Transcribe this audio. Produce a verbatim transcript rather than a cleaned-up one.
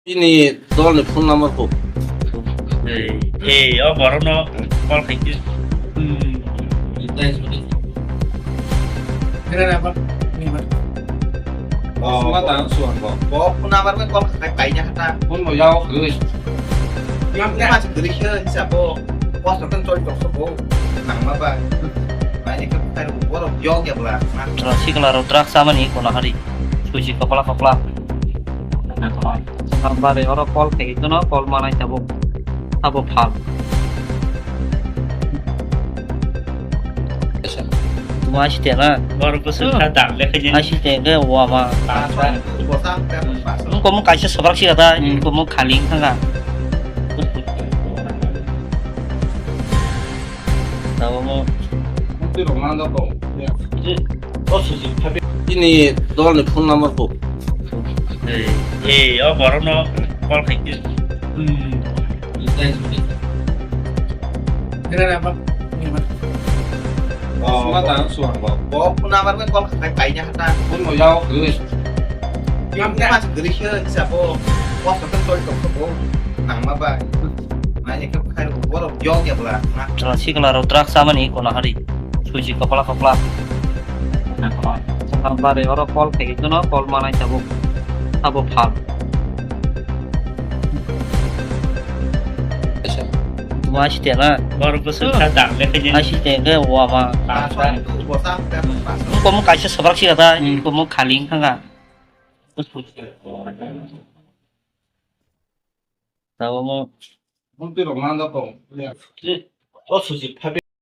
Ini dolni phone number ko. Ei, ei, o borokno call khaikhe. Hmm. Oh, suma ta suan bo. Bo phone number bai call khai pai ya hata. Phone bo yao khri. Yang ma se dri khe hisab bo. Post kan choi tok so bo. Nang ma ba. Mai ne ka khai ro bo ro yo ya bla. Sikla ro drugs samani kono hari. Suji kopla kopla. Bare oro call khai tono, call manai tabuk. Abo phal. Tuma site na? Bor kusuk kha dam le khaji. Ai site ke wa ma. Nung komo kaisa sabrak si kata, nung komo khaling thanga. Tabo mo. Ini dolni phone number ko. Ei, ei, o borokno call khaikhe. Hmm. Oh, suma ta suan bo. Bo phone number bai call khai pai ya hata. Phone bo yao khri. Yang ma se dri khe hisab bo. Post kan choi tok so bo. Nang ma ba. Mai ne ka khai ro bo ro yo ya bla. Sikla ro drugs samani kono hari. Suji kopla kopla. Bare oro call khai tono, call manai tabuk. Abo phal. Tuma site na? Bor kusuk kha dam le khaji. Ai site ke wa ma. Nung komo kaisa sabrak si kata, nung komo khaling thanga. Tabo mo. O suji phabi.